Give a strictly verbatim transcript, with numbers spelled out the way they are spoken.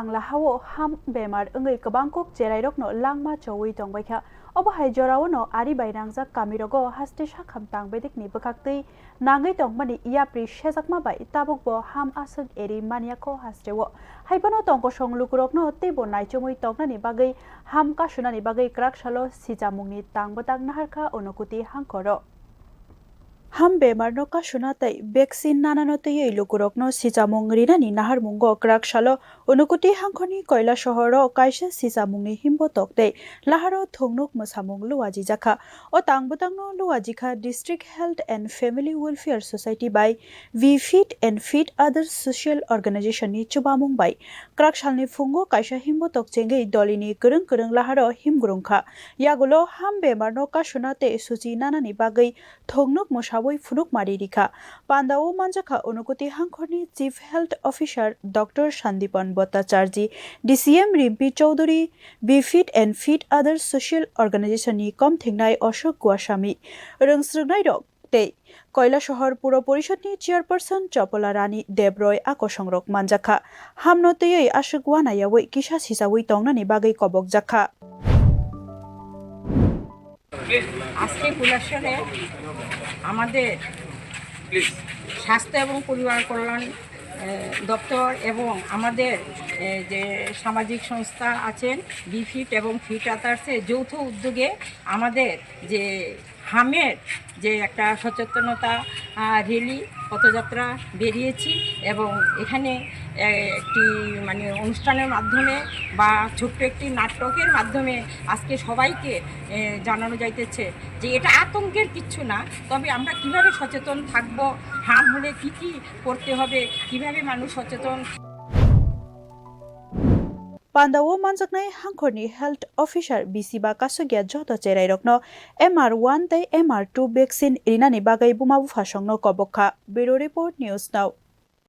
Bangla hao ham bemar wngwi kwbang kuk cherairokno langma chowi tongbaikha. Obo hai jorao no ari bai nangjak kamirogo haste sakham tang bedekni bwkhaktwi nangwi tongmani yapri sejakma bai tabukbo ham aswk eri manyakho hasteo. Haiphano tongkosong lukurokno teibo naichomwi tongnani bagwi ham kasunani bagwi kwrak salo sichamungni tang bwtang naharkha Unukuti hangkoro. Ham bemarno kasuna tei vaccine nanano twiwi lukurokno sichamung rinani naharmungo kwrak salo Unukuti hangkhorni Koila sohoro kaisa sichamungni himbotok tei laharo thungnuk mwsamung luajijakha. O tang bwtangno luajikha District Health and Family Welfare Society bai Be Fit and Feed Others Social Organization ni chubamung bai. Kwrak salni phungo kaisa himbotok chengwi dolini kwrwng kwrwng laharo himgrungkha. Yagulo ham bemarno kasuna tei suchi nanani bagwi thungnuk mwsawi phunukma ririkha. Pandao manjakha Unukuti hangkhorni Chief Health Officer Doctor Sandipan Bhattacharjee, D C M Rimpi Chowdhury, Be Fit and Feed Others Social Organization ni komthingnai Ashok Gwasami, rwngsrwknairok tei Koila Sohor Puro Porishod ni Chairperson Chapola Rani Debroy a kosongrok manjakha. Hamno twiwi aswk wanayawi kisa sichawi tongnani bagwi kobokjakha. আজকে কৈলাসহরে আমাদের স্বাস্থ্য এবং পরিবার কল্যাণ এ, দপ্তর এবং আমাদের এ, যে সামাজিক সংস্থা আছেন, বিফিট এবং ফিট আদার্সের যৌথ উদ্যোগে আমাদের যে হামের যে একটা সচেতনতা আহ, র্যালি, পদযাত্রা বেরিয়েছি এবং এখানে এ, একটি মানে অনুষ্ঠানের মাধ্যমে বা ছোট্ট একটি নাটকের মাধ্যমে আজকে সবাইকে এ, জানানো যাইতেছে যে এটা আতঙ্কের কিচ্ছু না। তবে আমরা কিভাবে সচেতন থাকব, হাম হলে কি কি করতে হবে, কিভাবে মানুষ সচেতন। Pandao manjaknai hangkhorni Health Officer bisiba kasugya joto cherairokno M R one tei M R two vaccine rinani bagwi buma buphasongno kobokha. Bureau Report, News Now.